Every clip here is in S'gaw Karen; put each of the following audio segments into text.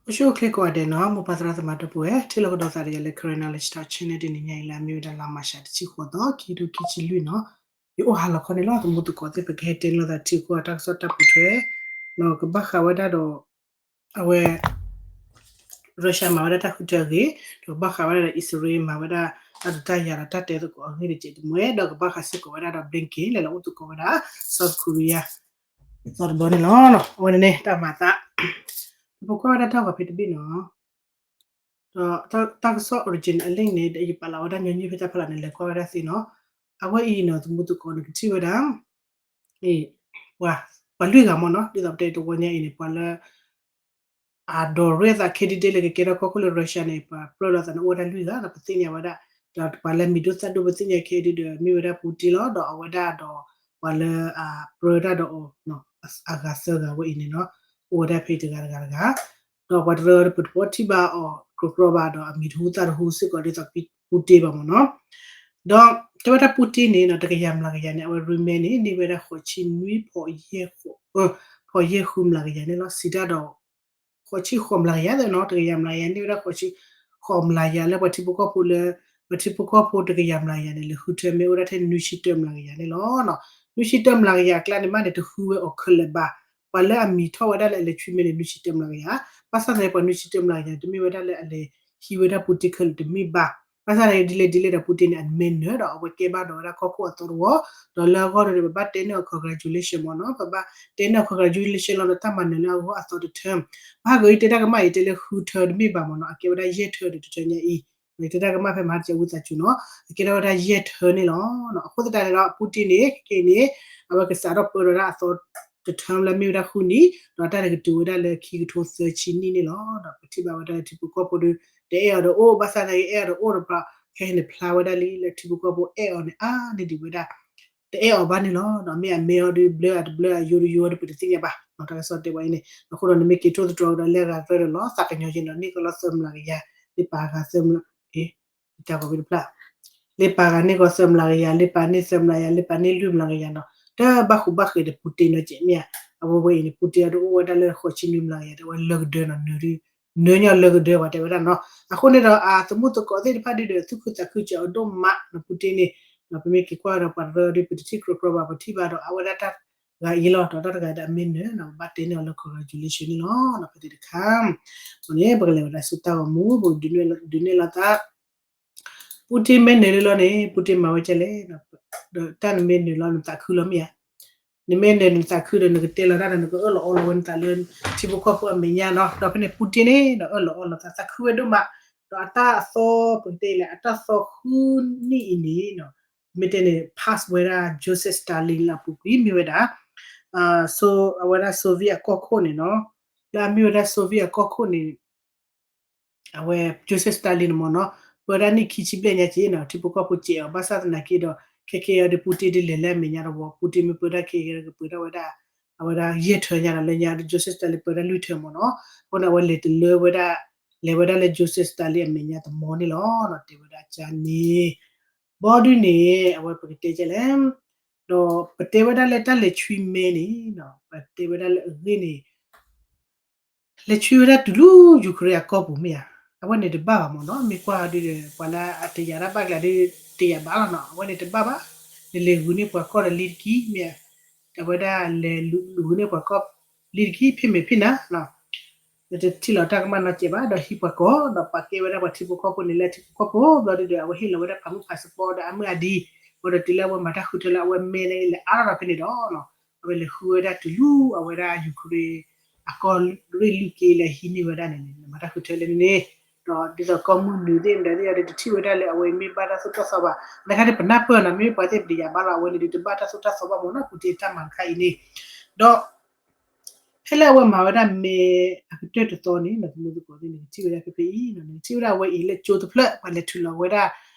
အိၣ်ဆူၣ်အိၣ်ချ့ကိးဂၤဒဲးနီၤ, မိၢ်ပၢ်သရၣ်သမါဒီပုၢ်ဝဲၢ် ထံၣ်လိာ်ကဒီးသးဒီးယၤလၢ Karen Knowledge Talk Channel တနံၤညါအံၤလၢအမ့ၢ်ဝဲဒၣ်လါမၢ်ၡး တဆံဃိးသီ ခံကထိခံဆံလွံၢ်နီၤ. ယအိၣ်ဟါလီၤခီန့ၣ်လီၤ သမူသကိးသ့ၣ် ပကဟဲတဲန့ၢ်လိာ်သးထံကီၢ်တၢ်ကစီၣ်တၢ်ပိာ်ထွဲ ဒီးကဘၣ်ဃးဝဲဒၣ်ဒီး အဝဲ Russia မၤဝဲဒၣ်တၢ်ဃုထၢအဂ့ၢ်, ဒီးကဘၣ်ဃးဝဲဒၣ်ဒီး အံၣ်စရ့လး မၤဝဲဒၣ်တၢ်ဒုးတၢ်ယၤဒီးတၢ်တဲသကိးအဂ့ၢ်တစဲးတမှဲ, ဒီးကဘၣ်ဃးစ့ၢ်ကီးဝဲဒၣ်ဒီး Blinken လဲၤလီၤအိၣ်သကိးဝဲဒၣ် South Korea သီတဘျီန့ၣ်လီၤ. အဝဲန့ၣ်န့ၣ် တၢ်မၤသး ပကွၢ်ဝဲဒၣ်တၢ်ဂီၤဖဲတဘ့ၣ်နီၤ, ဒီးတၢ်ကစီၣ် original အ link န့ၣ် ယပာ်လီၤဝဲဒၣ်ညီနုၢ်ဖဲတၢ်ဖီလာ်န့ၣ် လဲၤကွၢ်ဝဲဒၣ်သ့နီၤ. အဝဲအံၤနီၤ သမူသကိးနကထံၣ်ဝဲဒၣ် ပှၤ ပှၤလွံၢ်ဂၤမ့ၢ်နီၤ, ဒ်သိးပတဲတဝီညါအံၤန့ၣ် ပှၤလၢ အဒိးရဲၣ်သး candidate လၢကကဲထီၣ်ကီၢ်ခိၣ်လၢ Russia န့ၣ် ပှၤပြၢလိာ်သးန့ၣ် အိၣ်ဝဲဒၣ်လွံၢ်ဂၤဒီး ပသ့ၣ်ညါဝဲဒၣ် ဒီးပှၤလၢမံၤဒိၣ်သၣ်ဒိၣ် ပသ့ၣ်ညါခဲအံၤဒုးဒီး မ့ၢ်ဝဲဒၣ် Putin လီၤ. ဒီးအဝဲဒၣ်ဒီး ပှၤလၢအပြၢတၢ်ဒီးအီၤ အဂၤသၢဂၤဝဲအံၤန့ၣ်နီၤ, အိၣ်ဝဲဒၣ်ဖဲအံၤတဂၤတဂၤတဂၤ, ဒီးပှၤတရၢဒီး ပတဘီထံၣ်ဘၣ်အီၤကြီကြီဘၣ်ဒီး အမံၤတဟူသၣ်တဟူစ့ၢ်ကီးဒ်သိး Putin ဘၣ်မ့ၢ်နီၤ. ဒီးတဲဝဲဒၣ် Putin န့ၣ်နီၤ တကယၤမျးကယၤန့ၣ် အဝဲ remain န့ၣ် န့ၢ်ဝဲဒၣ်ဃိးဆံနွံ ဖီယဲၢ်ဃိးမျးကယၤန့ၣ်လီၤ. စံးတၢ်ဒီး ဃိးဆံဃိးမျးကယၤသ့နီၤ, တကယၤမျးကယၤန့ၢ်ဝဲဒၣ်ဃိးဆံဃိးမျးကယၤလၢပှၤထံဖိကီၢ်ဖိလၢ ပှၤထံဖိကီၢ်ဖိတကယၤမျးကယၤန့ၣ် လဲၤဃုထၢမ့ၢ်အိၣ်ဒၣ်ထဲနွံဆံတၢမျးကယၤန့ၣ်လီၤ. နွံဆံတၢမျးကယၤအကျါန့ၣ်မးန့ၣ် တဃုဝဲအီၤခဲလၢာ်ဘၣ်. ပှၤလၢအမံၤထီၣ်ဝဲဒၣ်လၢအလဲၤဆွံမဲန့ၣ် နွံဆံတၢမျးကယၤ, ဘၣ်ဆၣ်သနာ်က့ ပှၤနွံဆံတၢမျးကယၤန့ၣ် တမ့ၢ်ဝဲဒၣ်လၢအလဲၤဟံးဝဲဒၣ် Putin ခဲလၢာ်တမ့ၢ်ဘၣ်. ဘၣ်ဆၣ်သနာ်က့ ဒ်လဲၣ်ဒ်လဲၣ်ဒီး Putin န့ၣ် အမ့ၢ်နၢၤဒီး အဝဲကဲဘၣ်ဒီးဝဲဒၣ်ကီၢ်ခိၣ်အသီတဝီ, ဒီးလၢအဂီၢ်န့ၣ် ပဘၣ်တဲန့ၢ်အီၤ congratulation မ့ၢ်နီၤ, ပဘၣ်တဲန့ၢ်အီၤ congratulation လီၤဒီးတၢ်မၤနၢၤလၢအဂီၢ်အသီတထၢ, ဘၣ်ဂ့ၤအံၤတဲတၢ်ကမၣ်အံၤ တဲလၢဃုထၢတမ့ၢ်ဘၣ်မ့ၢ်နီၤ, အကဲဝဲဒၣ်ယဲၢ်ထၢဒီးတထၢညါအံၤ, တဲတၢ်ကမၣ်ဖဲမဟါတကဲဝံသးစူၤနီၤ, အကဲထီၣ်ဝဲဒၣ်ယဲၢ်ထၢန့ၣ်လီၤ. အဃိသတးန့ၣ်ဒီး Putin န့ၣ် ခဲကနံၣ်န့ၣ် အဝဲကစးထီၣ်ပၢဒီးဝဲဒၣ်အသီတထၢလၢမ့ၢ်ဝဲဒၣ်ဃုနံၣ်, ဒီးတၢ်တကတုၤဝဲဒၣ်လၢခံကထိသၢဆံနံၣ်န့ၣ်လီၤ. ဒီးပထံၣ်ဘၣ်ဝဲဒၣ်လၢထံဖိကီၢ်ဖိဒီး တအဲၣ်အီၤဒီးအိၣ်, ဘၣ်ဆၣ်သနာ်က့ အဲၣ်အီၤဒီးအိၣ်ဒီးပှၤ ခဲအံၤန့ၣ် ဖျါဝဲဒၣ်လံလၢထံဖိကီၢ်ဖိအဲၣ်အီၤန့ၣ် အါန့ၢ်ဒံးဝဲဒၣ် တအဲၣ်အီၤဘၣ်န့ၣ်လီၤ. ဒီးမ့ၢ်အမ့ၢ်အီၤဒီးဘျၢအတဘျၢအယိဒီးယိဒီးပတသ့ၣ်ညါဘၣ်, တၢ်ကစီၣ်တဲဝဲအံၤန့ၣ်, အဃိဒီးနမ့ၢ်က့ၤထိၣ်သတြီၤကဒီးလၢအဂၤသၢဒီးလီၤ သးကညီၤယဲနီၤ န့ၢ်ကီၢ်လီၤသၢမျးကယၤ, လၢပာ်အဂၤသၢမျး, တၢ်ဂီၤဖဲတဖျၢၣ် လၢပာ်ဂၤန့ၢ်ကီၢ်သၢမျးကယၤ, လၢပာ်န့ၢ်သၢမျးကယၤ, လၢပာ်န့ၢ်လွံၢ်မျးကယၤနီၤ, တဘၣ်ဃူဘၣ်ဃဲးဒီး Putin နီၤ ကဲမ့ၢ်ဧါ. အဝဲဝဲအံၤန့ၣ် Putin အဒိးအိၣ်ဝဲဒၣ်လၢဃိးဆံနွံမျးကယၤ ဒီးအဝဲလၢကဒၢနီၤ နၢၤညီလၢကဒၢပှၤတဲဝဲဒၣ်နီၤ. အဃိန့ၣ်ဒီး အသမူသကိးသ့ၣ်တဖၣ်ဒုးဒီး သူၣ်ခုသးခုစၢၤအီၤဒိၣ်မးနီၤ Putin န့ၣ်, ဒီးပမ့ၢ်က့ၤကွၢ်ဒီးပှၤတရၢဒီး ပတထံၣ်ကြီကြီဘၣ် ပထံၣ်ဘၣ်ဒီးအဝဲဒၣ်တၢ်ဂၤအံၤလီၤ, ဒီးတၢ်တဂၤဒီးအမ့ၢ်နၢၤနီၤ ဘၣ်တဲန့ၢ်အီၤလၢ congratulation န့ၣ်လီၤ. ဖဲတခါ အဃိန့ၣ် ပကလဲၤဝဲဒၣ်ဆူတၢ်ဂီၤမူ ပကဒုးနဲၣ်လီၤသး Putin မ့ၢ်နၢၤလံလီၤန့ၣ် Putin မၤဝဲကဲလဲၣ်, ဒီးတၢ်နမ့ၢ်နၢၤလီၤနသးခုလီၤမ့ၢ်ဧါ. နမ့ၢ်နၢၤနသးခုဒီး နကတဲလီၤတၢ်ဒီး နကအၢၣ်လီၤအီလီၤဝဲနသးလၢ ထံဖိကီၢ်ဖိအမဲာ်ညါနီၤ. ဒီးဖဲန့ၣ် Putin န့ၣ်ဒီး အၢၣ်လီၤအီလီၤသး သးခုဝဲဒိၣ်မး, ဒီးအတၢ်အသီ ပကတဲလဲၣ် အတၢ်သီဃုနံၣ်အံၤန့ၣ် မ့ၢ်တဲန့ၣ် pass ဝဲဒၣ် Joseph Stalin လၢအပူၤကွံာ် မ့ၢ်ဝဲဒၣ် အဝဲဒၣ် Soviet အကီၢ်ခိၣ်န့ၣ်နီၤ, လၢအမ့ၢ်ဝဲဒၣ် Soviet အကီၢ်ခိၣ်န့ၣ် အဝဲ Joseph Stalin န့ၣ်မ့ၢ်နီၤ, ပၢဝဲဒၣ်နံၣ်ခံဆံဘျဲၣ်ညါက့နီၤ ထံဖိကီၢ်ဖိစဲးအီၤ, ဘၣ်ဆၣ်သနာ်က့ဒီး ခဲကဲအံၤဒီး Putin ဒ်လဲၣ်လၢအမဲာ်ညါတဝီ, Putin မ့ၢ်ပၢတၢ်ခဲကဲဒီး ကပၢတၢ်ဝဲဒၣ် အဝဲဒၣ်ယဲၢ်ထၢညါဒီး လၢညါဒီး Joseph Stalin ပၢတၢ်လွံၢ်ထၢမ့ၢ်နီၤ. အဃိန့ၣ်အဝဲလဲၤတလၢဝဲဒၣ်, လဲၤဝဲဒၣ်လၢ Joseph Stalin အမဲာ်ညါတမီန့ၣ်လီၤ. တဲဝဲဒၣ်ကန့ၣ် ဘီဒုန့ၣ် အဝဲပကတဲကဲလဲၣ်, ဒီးပတဲဝဲဒၣ်လၢတၢ်လဲၤဆွံမဲန့ၣ် ပတဲဝဲဒၣ်လၢအဂ့ၢ်န့ၣ် လဲၤဆွံဝဲဒၣ်တုၤလၢ Ukraine အကီၢ်ပူၤမ့ၢ်ဧါ, အဝဲန့ၣ်တဘၣ်ဘၣ်မ့ၢ်နီၤ, မ့ၢ်ကွၢ်ဒုးဒီး ပှၤလၢအတယာ်တၢ်ဘၣ်ကျါဒုး တယာ်ဘၣ်လီၤနီၤ, အဝဲန့ၣ်တဘၣ်ဘၣ်, နလဲၤဂုာ်န့ၢ်ပှၤကီၢ်ဒီးလံတကံၢ်မ့ၢ်ဧါ, အဝဲဒၣ်လဲၤဂုာ်န့ၢ်ပှၤကီၢ်လံတကံၢ် ဖဲမဲာ်ဖဲနၤ နတထံၣ်လီၤတၢ်ကမၣ်နီတစဲးဘၣ်, ဒီးဟံးပှၤကီၢ် ဒီးပာ်ကဲဝဲဒၣ်ပှၤထံဖိကီၢ်ဖိန့ၣ်လၢထံဖိကီၢ်ဖိဘျီဒုးဒီး အဝဲဟ့ၣ်လီၤဝဲဒၣ်ဖးမုၢ်ဖးစပီဒီးအမုၢ်အဒံ, ဘၣ်ဒီးတုၤလၢအဝဲမၤတၢ်ဃုထၢလၢအဝဲမဲန့ၣ်လဲၤအါထီၣ်ဒီးဖဲန့ၣ်ဒီး အဝဲလဲၤဃုဝဲဒၣ်တုၤလၢအဝဲဒၣ် Ukraine အကီၢ်ရ့ၣ်လွံၢ်က့လၢဟံးန့ၢ်ဝဲဒၣ်န့ၣ်န့ၣ် မၤတၢ်ဃုထၢလၢန့ၣ်န့ၣ်, ဒီးဒ်သိးကီၢ်မုၢ်နုာ်သ့ၣ်မတၤသ့ၣ်ဒီး တထံၣ်ဝဲဒၣ်လၢအဝဲမ့ၢ်ဘၣ်တၢ်သိၣ်တၢ်သီဘၣ်, တခါန့ၣ်ပနၢ်ပၢၢ်နီၤ မ့မ့ၢ်ပှၤသ့ၣ်ပတယာ်ဘၣ်လီၤ, အဝဲန့ၣ်ဒုးတဘၣ်တၢ်သိၣ်တၢ်သီဘၣ်မ့ၢ်နီၤ ပူၤတ့ၢ်တၢ်မၤတခါအံၤန့ၣ်, ဒီး ဖဲလၢအဝဲမၤဝဲဒၣ်မဲအကတၢၢ်တသီန့ၣ် နသမူသကိးသ့ၣ်န့ၣ် နကထံၣ်ဝဲဒၣ်ဖဲဖဲအံၤ, နကထံၣ်ဝဲဒၣ်အဝဲအံၤလၢကၠိတဖျၢၣ် ပှၤလဲၤထုးလီၤဝဲဒၣ်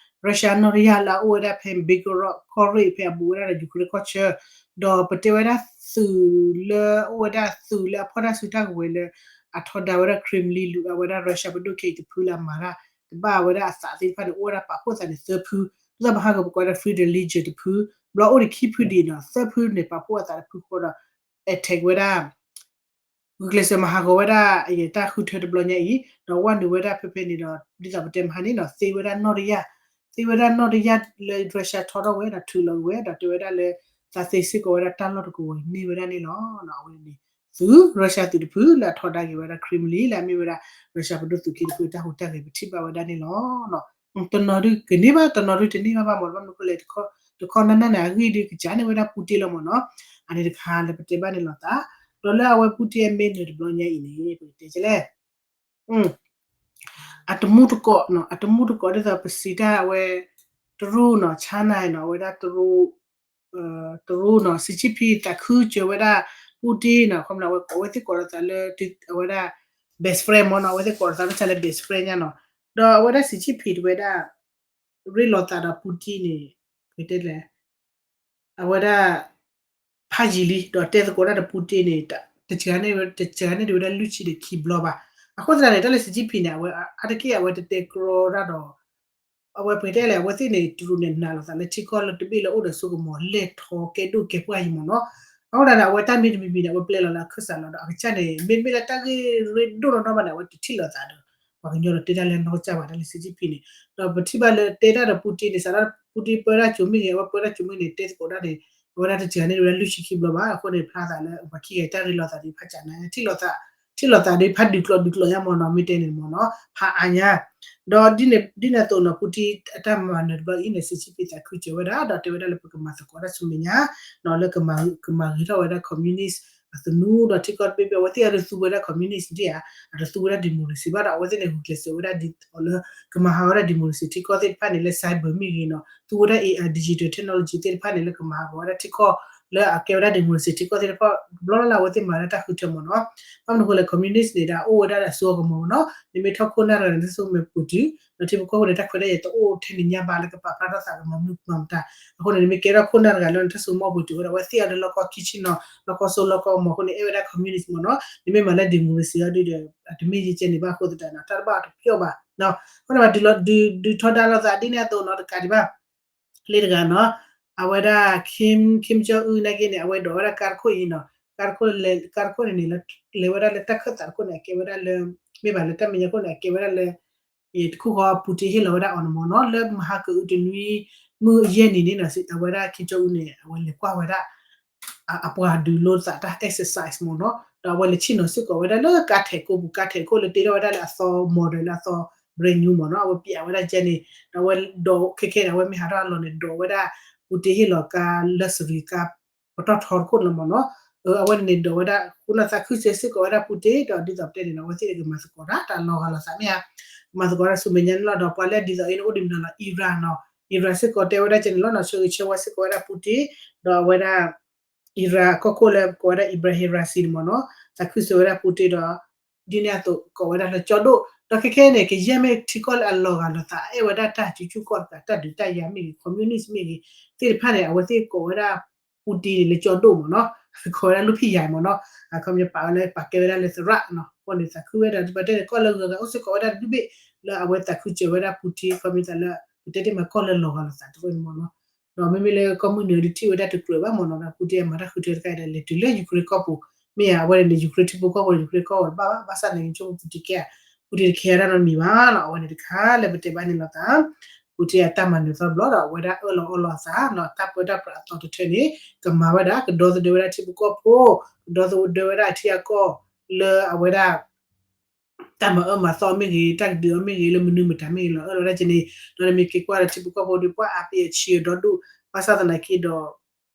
Russia နီၣ်တယၢ်လၢအအိၣ်ဝဲဒၣ်ဖဲ Belgorod ကီၢ်ရ့ၣ်ဖဲအဘူးဝဲဒၣ်ဒီး Ukraine ကီၢ်ဆၢ, ဒီးပတဲဝဲဒၣ်သုးလၢအိၣ်ဝဲဒၣ်သုးလၢအဖီၣ်တၢ်စုတၢ်ကဝဲၤလၢ အထီဒါဝဲဒၣ် Kremlin လူၤအဝဲဒၣ် Russia ပဒိၣ်ခဲအံၤတဖုလၢအမၤတၢ် တဘၣ်ဝဲဒၣ်အသးသ့ၣ်တဖၣ်န့ၣ် အိၣ်ဝဲဒၣ်ပာ်ဖှိၣ်သးန့ၣ်သၢဖု, ဒ်သိးပဟးဂီၤပကိးဝဲဒၣ် Freedom Legion တဖု, ဘျီအိၣ်ဒီးခံဖုဒံးနီၤ သၢဖုန့ၣ် ပာ်ဖှိၣ်အသးတဖုဃီဒီး attack ဝဲဒၣ် ဂုာ်ကျဲးစၢးမၤဟးဂီၤဝဲဒၣ်အတၢ်ဃုထၢတဘျီညါအံၤ ဒီးဝဲနုာ်ဝဲဒၣ်ဖဲဖဲန့ၣ်ဒီး ဒ်သိးပတဲမဟါန့ၣ်နီၤ သ့ဝဲဒၣ်နီၣ်တယၢ်, သ့ဝဲဒၣ်နီၣ်တယၢ်လၢ Russia ထီထီၣ်ဝဲဒီး ထုးလီၤက့ၤဝဲ ဒီးတဲဝဲဒၣ်လၢ သးသ့စ့ၢ်ကီးဝဲဒၣ်တၢ်လီၢ်တကဝီၤန့ၢ်ဝဲဒၣ်န့ၣ်လီၤ. အဝဲန့ၣ် သုး Russia သုးတဖုလၢအထီဒါက့ၤဝဲဒၣ် Kremlin လၢအမ့ၢ်ဝဲဒၣ် Russia ပဒိၣ်သုးက့တဖုတၢ်ဟူးတၢ်ဂဲၤ ပထံၣ်ဘၣ်ဝဲဒၣ်န့ၣ်လီၤ. တနီၤဒုးကန့ၢ်ဘၣ် တနီၤဒုးတန့ၢ်ဘၣ်ဘၣ်မ့ၢ်နီၤ ဘၣ်မနုၤဃိလဲၣ် တခီနၢ်နၢ်န့ၣ် အဂ့ၢ်ဒုးကစၢ်န့ၢ်ဝဲဒၣ် Putin လီၤမ့ၢ်နီၤ. အန့ၣ်တခါလၢပတဲဘၣ်န့ၣ်လီၤသး ဒီးလၢအဝဲ Putin အမ့ၢ်နၢၤတဘျီညါအံၤန့ၣ် ပကတဲကလဲၣ် အတမူတကိးနီၤ အတမူတကိးဒ်သိးပစံးတၢ်အဝဲ တရူးနီၤ China နီၤ အဝဲဒၣ်တရူး တရူးနီၤ Xi Jinping သးခုစၢၤဝဲဒၣ် Putin နီၤ ခီမ့ၢ်နီၤ အဝဲကိးဝဲသ့ၣ်ကိးဒီးသးလၢ အဝဲဒၣ် best friend မ့ၢ်နီၤ အဝဲသ့ၣ်ကိးဒီးသးလၢ best friend ညါနီၤ ဒီးအဝဲဒၣ် Xi Jinping တဝဲဒၣ် ရ့လိာ်သးဒီး Putin န့ၣ် ကတဲလဲၣ် အဝဲဒၣ် ဖးယံာ်လံ ဒီးတဲသကိးတၢ်ဒီး Putin န့ၣ် တစှၤန့ၢ် တစှၤန့ၢ်ဒံးဝဲဒၣ်လွံၢ်ဆံဒီးခံဘျီဘၣ်. အဃိသတးန့ၣ် တၢ်လၢ Xi Jinping န့ၣ် အဝဲအါတက့ၢ်အဝဲတတဲကြီတၢ်ဒီး အဝဲပကတဲလဲၣ် အဝဲသ့ၣ်န့ၣ် တရူးန့ၣ် နာ်လိာ်သးလၢထံကီၢ်လၢတဘ့ၣ်လၢအိၣ်ဒီးစိကမီၤလဲၢ်ထီကဲဒိၣ်ကဲပှၢ်အံၤမ့ၢ်နီၤ. အဃိသတးန့ၣ် အဝဲတၢ်မ့ၢ်တမံၤမံၤန့ၣ် အဝဲပျဲလီၤလၢအခၢၣ်စးလီၤဒီး အကစၢ်န့ၣ် မ့တမ့ၢ်လၢတၢ်ဂ့ၢ်ရ့ဒိၣ်နီၢ်နီၢ်ဘၣ်န့ၣ် အဝဲတထံၣ်လိာ်သးဒီး ပှၤကညီဒီးတဲတၢ်လၢနီၢ်ကစၢ်ဘၣ် တၢ်လၢ Xi Jinping န့ၣ် ဒီးပထံၣ်ဘၣ်လၢတဲတၢ်ဒီး Putin န့ၣ် စးထီၣ် Putin ပၢတၢ်စိၤမ့ၢ်ဂ့ၤ အဝဲပၢတၢ်စိၤမ့ၢ်ဂ့ၤန့ၣ် တဲသကိးတၢ်န့ၣ် အဝဲဒၣ်တစှၤန့ၢ်ဒံးဝဲဒၣ်လွံၢ်ဆံခံဘျီဘၣ်. အဃိန့ၣ် ဖျါသးလၢပှၤခံဂၤတၢ်ရ့လိာ်သးဒ်ဖးစးန့ၣ် ထံၣ်လိာ်သး ထံၣ်လိာ်သးဒ်ဖးဒုးကျိးဒုးကျိးညါမ့ၢ်နီၤ မ့ၢ်တဲန့ၣ်မ့ၢ်နီၤ ဖးအါညါ ဒီးဒ်န့ၣ်အသိးနီၤ Putin အတၢ်မၤနၢၤတဘျီအံၤန့ၣ် Xi Jinping သးခုစၢၤဝဲဒၣ် ဒီးတဲဝဲဒၣ်လၢပကမၤသကိးတၢ်ဆူမဲာ်ညါ လၢကမၤဂ့ၤထီၣ်ဝဲဒၣ် communist အသနူဒီးထံကီၢ်တဘ့ၣ်ဘ့ၣ် အဝဲသ့ၣ်အတသူဝဲဒၣ် communist ဒ်ဧါ အတသူဝဲဒၣ် democracy ဘၣ်ဒီး အဝဲသ့ၣ်န့ၣ် ဂုာ်ကျဲးစၢးဝဲဒၣ်ဒ်သိးလၢ ကမၤဟးဂီၤဝဲဒၣ် democracy ထံကီၢ်သ့ၣ်တဖၣ်န့ၣ် လၢ cyber မ့ၢ်ဂ့ၤနီၤ သူဝဲဒၣ် A I digital technology သ့ၣ်တဖၣ်န့ၣ် လၢကမၤဟးဂီၤဝဲဒၣ်ထံကီၢ် လၢအကဲဝဲဒၣ် democracy ထံကီၢ်သ့ၣ်တဖၣ် တဘျီလၢ်လၢ်အဝဲသ့ၣ်မၤဝဲဒၣ်တၢ်ဃုထၢမ့ၢ်နီၤ ဘၣ်မနုၤအဃိလဲၣ် communist န့ၣ်ဒီး အိၣ်ဝဲဒၣ်လၢအစိအကမီၤမ့ၢ်နီၤ နမ့ၢ်ထီၣ်ခိၣ်နၢ်တဂၤန့ၣ် တၢ်ဆိကမိၣ်ပူၤတုၤ ဒီးထံဖိကီၢ်ဖိန့ၣ် တၢ်ခွဲးတၢ်ယာ်တအိၣ်ထဲန့ၣ်ညါဘၣ်လၢကပာ်ဖျါထီၣ်သးကမၤမနုၤမၤမတၤ အဃိန့ၣ် နမ့ၢ်ကဲထီၣ်ခိၣ်နၢ်တဂၤလၢနတၢ်ဆိကမိၣ်ပူၤတုၤဝဲဒီး အဝဲသ့ၣ်အီၤလၢလီၢ်ကီၢ်ခံဆ့ၣ်နီၤ လီၢ်ကီၢ်စိလီၢ်ကီၢ်ကမီၤအဃိန့ၣ် အဲၣ်ဝဲဒၣ် communist မ့ၢ်နီၤ နမ့ၢ်မၤလၢ democracy အီၤဒုဒီး တမ့ၢ်ယကဲန့ၣ်ဘၣ်အဃိသတးနီၤ တၢ်တဘၣ်တပျီၢ်ဘၣ် အဃိန့ၣ် ဒုးထီဒါလိာ်သးဒ်န့ၣ်အသိးနီၤ တကးဒံးဘၣ် လၢတဂၤနီၤ အဝဲဒၣ် Kim Kim Jong Un နာ်က့န့ၣ် အဝဲဒိးဝဲဒၣ်ကါတခိၣ်အံၤနီၤ ကါတခိၣ်န့ၣ် လဲၤဝဲဒၣ်လၢတၢ်ခၢၣ်သးတခိၣ်န့ၣ် အကဲဝဲဒၣ်လၢ မ့ၢ်ဘၣ်လၢတၢ်မဲာ်ညါခိၣ်န့ၣ် အကဲဝဲဒၣ်လၢ တခူၣ်ဃီ Putin ဟ့ၣ်လီၤဝဲဒၣ်အီၤန့ၣ်မ့ၢ်နီၤ လၢမဟါကအုတနွံ မုၢ်ယဲၢ်နံၤန့ၣ်နီၤ အဝဲဒၣ် Kim Jong Un န့ၣ် အဝဲလဲၤကွၢ်ဝဲဒၣ် အပှၤဒုးလိာ်သးတၢ် exercise မ့ၢ်နီၤ ဒီးအဝဲလဲၤဆ့ၣ်နီၤစ့ၢ်ကီးဝဲဒၣ်လၢကါထဲးကိးပူၤ ကါထဲးကိးလၢတ့ထီၣ်ဝဲဒၣ်လၢအသီ model လၢအသီ brand new မ့ၢ်နီၤ အဝဲပျးဝဲဒၣ်ကဲန့ၣ် ဒီးအဝဲဒိးခဲခဲန့ၣ် အဝဲမ့ၢ်ဟးထီၣ်အလီၢ်န့ၣ် ဒိးဝဲဒၣ် Putin ဟ့ၣ်လီၤကါ luxury ကါ ပတီၢ်ထီတခိၣ်န့ၣ်မ့ၢ်နီၤ အဝဲန့ၣ်န့ၣ်ဒိးဝဲဒၣ် ဃိနီၤသးခုစၢၤစ့ၢ်ကီးဝဲဒၣ် Putin ဒီးဒ်သိးပတဲန့ၣ်နီၤ အဝဲသ့ၣ်ကမၤသကိးတၢ် တၢ်လီၤဂာ်လိာ်သးမ့ၢ်ဧါ ကမၤသကိးတၢ်ဆူမဲာ်ညါန့ၣ်လီၤ ဒီးပှၤလၢဒ်သိးအံၤန့ၣ် အိၣ်ဒံးမနုၤလီၤ Iran နီၤ Iran စ့ၢ်ကီးတဲဝဲဒၣ်ကဲန့ၣ်လီၤနီၤ ဆၢဂ့ၤဆၢဝါစ့ၢ်ကီးဝဲဒၣ် Putin ဒီးအဝဲဒၣ် Iran အကီၢ်ခိၣ်လၢကိးဝဲဒၣ် Ebrahim Raisi န့ၣ်မ့ၢ်နီၤ သးခုစၢၤဝဲဒၣ် Putin ဒီး ဒ်န့ၣ်အသိးကိးဝဲဒၣ်လၢကၠီဒိၣ် ဒီးခဲခဲန့ၣ် ကယဲၢ်မ့ၢ်ထံကီၢ်လၢအလီၤဂာ်လိာ်သး အဲၣ်ဝဲဒၣ်တၢ်စုဆူၣ်ကီၢ်တကး တၢ်ဒုးတၢ်ယၤမ့ၢ်ဂ့ၤ communist မ့ၢ်ဂ့ၤ သ့ၣ်တဖၣ်န့ၣ် အဝဲသ့ၣ်ကိးဝဲဒၣ် Putin န့ၣ်လၢကၠီဒိၣ်မ့ၢ်နီၤ ကိးဝဲဒၣ်လူၢ်ဖံးယၤမ့ၢ်နီၤ အခီပညီပာ်ဝဲလၢပာ်ကဲဝဲဒၣ်လၢသရၣ်နီၤ အဃိန့ၣ်သးခုဝဲဒၣ် ပတဲန့ၣ် ကီၢ်လၢဂၤဂၤအိၣ်စ့ၢ်ကီးဝဲဒၣ်တဘ့ၣ်ဘ့ၣ် လၢအဝဲသးခုစၢၤဝဲဒၣ် Putin ခီပညီသးလၢ ပတဲတ့ၢ်မးကီၢ်လၢလီၤဂာ်လိာ်သးတဖၣ်န့ၣ်မ့ၢ်နီၤ ဒီးမ့မ့ၢ်လၢကီၢ်မုၢ်နုာ်ဒုးထံၣ်ဝဲဒၣ်တကြၢးဘၣ်မ့ၢ်နီၤ ဒီး Putin အမၤတၢ်ဃုထၢတခါအံၤဒီး လဲၤတုၤလၢ Ukraine ကီၢ်ပူၤ မ့ၢ်ဧါ အဝဲန့ၣ်န့ၣ် Ukraine ထံဖိကီၢ်ဖိန့ၣ် Ukraine ကီၢ်ပူၤတဘၣ်ဘၣ် ဘၣ်ဆၣ်သနာ်က့ ကၠီ Putin ကဲဧါ Putin တခဲအါတၢ်နီတမံၤဘၣ်နီၤ အဝဲန့ၣ်တခါလၢပတဲဘၣ်န့ၣ်လီၤသး Putin အတၢ်မၤနၢၤသီတဘျီဒီး အဝဲဒၣ်အၢၣ်လီၤအီလီၤအသးနီၤ တၢ်ပၢတၢ်ပြးအသီတထၢန့ၣ် ကမၤဝဲဒၣ် ကဒီသဒၢဝဲဒၣ်ထံဖိကီၢ်ဖိ ကဒီသဒၢဝဲဒၣ်အထံအကီၢ် လၢအဝဲဒၣ် တၢ်မၤအၢမၤသီမ့ၢ်ဂ့ၤ တၢ်ကဒုးအီၤမ့ၢ်ဂ့ၤ လၢမနုၤမတၤမ့ၢ်ဂ့ၤလီၤ အၢၣ်လီၤဝဲဒၣ်ကဲန့ၣ် ဒီးနမ့ၢ်က့ၤကွၢ်ဒီးထံဖိကီၢ်ဖိဒီး ပှၤအါပ့ၤအဆံးအဒီဒူၣ် ဘၣ်ဆၣ်သနာ်က့ဒီး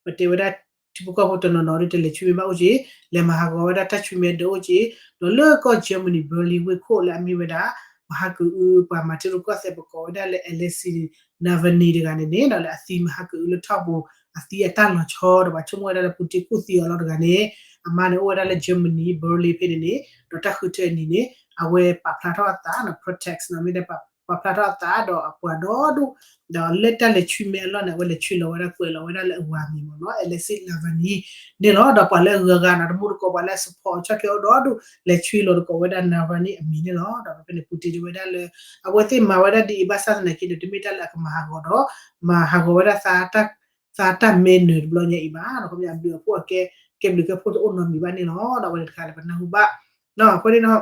ပတဲဝဲဒၣ် ထံဖိကီၢ်ဖိတနီၤနီၤဒီး တလဲၤဆူမဲာ်ဘၣ်အိၣ်က့ၤ လဲၤမၤဟးဂီၤဝဲဒၣ်တၢ်ဆူမဲာ်ဒီးအိၣ်က့ၤ ဒီးလၢကီၢ် Germany Berlin ဝ့ၢ်ခိၣ်လၢအမ့ၢ်ဝဲဒၣ် ပှၤဟးကၢအု ပှၤမၤထံရူၢ်ကီၢ်သဲး ပကိးဝဲဒၣ်လၢ Alexei Navalny တဂၤန့ၣ်န့ၣ် ဒီးလၢအသံမဟးကၢအုလၢထီၣ်ပူၤ အသံအတၢ်လီၤဆီဒီး ပှၤဆိကမိၣ်ဝဲဒၣ်လၢ Putin ကူၣ်သံအီၤလီၤတဂၤန့ၣ် အမါန့ၣ်အိၣ်ဝဲဒၣ်လၢ Germany Berlin ဖဲန့ၣ်န့ၣ် ဒီးတၢ်ဃုထၢအနံၤန့ၣ် အဝဲပာ်ဖျါထီၣ်အသးနီၤ protest နီၤ မ့ၢ်ဒၣ်ပာ်ဖျါထီၣ်အသးဒီးအပှၤဒီဒူၣ် ဒီးလၢတၢ်လဲၤဆူမဲာ်အလီၢ်န့ၣ် အဝဲလဲၤဆှၢလီၤဝဲဒၣ်ကွဲးလီၤဝဲဒၣ်လၢအဝၤအမံၤမ့ၢ်နီၤ Alexei Navalny န့ၣ်လီၤ. ဒီးပှၤလၢအဂၤဂၤနီၤ တမူတကိးပှၤလၢအ support ဆီၣ်ထွဲအီၤဒီဒူၣ် လဲၤဆှၢလီၤတကိးဝဲဒၣ် Navalny အမံၤန့ၣ်လီၤ. ဒီးဖဲဖဲန့ၣ် Putin တဲဝဲဒၣ်လၢ အဝဲသ့ၣ်မၤဝဲဒၣ်ဒ်အံၤဘၣ်ဆၣ်သနာ်က့ဒီး တမ့ၢ်တၢ်လၢအကမၤဟးဂီၤဒီး မၤဟးဂီၤဝဲဒၣ် သးတၢ်မဲာ်နၢၤတဘျီညါအံၤဘၣ်. ဒီးခီပညီအဘျုးအဖှိၣ်အကဲ ကဲဘျုးကဲဖှိၣ်တအိၣ်နီတမံၤဘၣ်န့ၣ်လီၤ. ဒီးအဝဲန့ၣ်တခါလၢပနၢ်ဟူဘၣ် အဃိန့ၣ်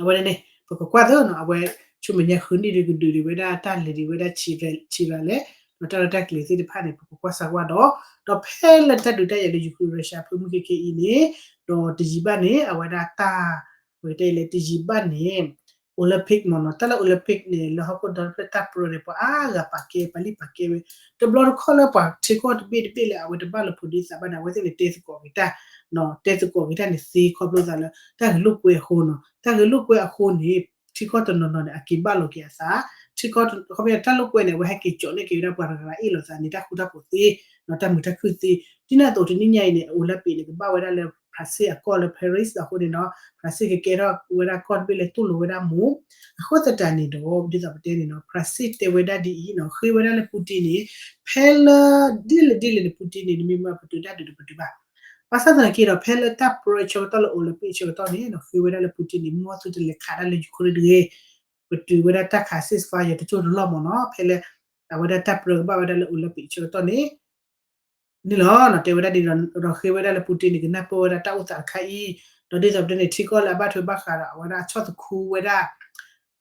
အဝဲန့ၣ်န့ၣ် ပကကွၢ်သ့နီၤ အဝဲ ဆူမဲာ်ညါဃုနံၣ်ဒုးကဒုးဒံးဝဲဒၣ်တၢ်လဲၤဒံးဝဲဒၣ် ဆံးရၤလဲၣ် ဒီးတၢ်ရဲၣ်တၢ်ကျဲၤသ့ၣ်တဖၣ်န့ၣ် ပကကွၢ်စၢ်ကွၢ်ဒီး ဒီးဖဲလၢတၢ်ဒုးတၢ်ယၤလၢ Ukraine Russia ဖုမုၢ်ခဲခဲအံၤန့ၣ် ဒီးတယံာ်ဘၣ်န့ၣ် အဝဲဒၣ်တၢ် ပကတဲလဲၣ် တယံာ်ဘၣ်န့ၣ် Olympic မ့ၢ်နီၤ တၢ်လၢ Olympic န့ၣ် လၢဟီၣ်ခိၣ်ဒီဖျၢၣ်တၢ်ပြၢန့ၣ် ပှၤအါဂၤပာ်ကဲ ပာ်လံပာ်ကဲဝဲ တဘျီတခီၣ်လၢပှၤထံကီၢ်တဘ့ၣ်တဘ့ၣ်လၢအဝဲတဘၣ်လၢဖိဒံသးဘၣ်န့ၣ် အဝဲသ့ၣ်န့ၣ်တဲသကိးက့ၤတၢ် တဲသကိးက့ၤတၢ်န့ၣ်သ့ခီဖျိသးလၢ တၢ်ဂ့ၢ်လိာ်ကွဲအဃိနီၤ တၢ်ဂ့ၢ်လိာ်ကွဲအဃိန့ၣ် ထံကီၢ်တနီၤနီၤန့ၣ် အက့ၤဘၣ်လီၤက့ၤအသး ထံကီၢ် ခီဖျိတၢ်လိာ်ကွဲန့ၣ် အဝဲဟဲက့ၤကၠီးန့ၢ်က့ၤဝဲဒၣ်ပှၤတဂၤအ့ၣ်လိာ်သးန့ၣ် တၢ်ဃူတၢ်ဖိးသ့ တၢ်မုာ်တၢ်ခုၣ်သ့ ဒ်န့ၣ်အသိးတနံၣ်ညါအံၤန့ၣ် Olympic န့ၣ် ကဘၣ်ဝဲဒၣ်လၢ France အကီၢ်လၢ Paris အဃိန့ၣ်နီၤ France ကကဲထီၣ်ဝဲဒၣ်ကီၢ်တဘ့ၣ်လၢတူၢ်လိာ်ဝဲဒၣ်မူး အဃိသတးန့ၣ်ဒီး ဒ်သိးပတဲန့ၣ်နီၤ France တဲဝဲဒၣ်ဒ်အံၤနီၤ ဃ့ဝဲဒၣ်လၢ Putin န့ၣ် ဖဲလၢ ဒ်လဲၣ်ဒ်လဲၣ်န့ၣ် Putin န့ၣ် နမ့ၢ်မၤပတုာ်တၢ်ဒုးတပတုာ်ဘၣ် ဘၣ်ဆၣ်သနာ်က့ဒီး ဖဲလၢတၢ်ပြၢဆၢကတီၢ်လၢ Olympic ဆၢကတီၢ်န့ၣ် ဃ့ဝဲဒၣ်လၢ Putin န့ၣ် မ့ၢ်သုတလဲၤခးတၢ်လၢ Ukraine တဂ့ၤ ပတုာ်ဝဲဒၣ်တၢ်ခး ceasefire တစိၢ်တလီၢ်မ့ၢ်နီၤ ဖဲလၢ အဝဲဒၣ်တၢ်ပြၢကဘၣ်ဝဲဒၣ်လၢ Olympic ဆၢကတီၢ်န့ၣ် န့ၣ်လီၤ. တဲဝဲဒၣ်ဒ်ဒီး ဃ့ဝဲဒၣ်လၢ Putin န့ၣ် ကနၢ်ပၢၢ်ဝဲဒၣ်တၢ်အိၣ်သးတခါအံၤ ဒီးဒ်သိးပတဲန့ၣ် ထံကီၢ်လၢအဘၣ်ထွဲဘၣ်ဃးဒီး အဝဲဒၣ်ဆီၣ်သခူဝဲဒၣ်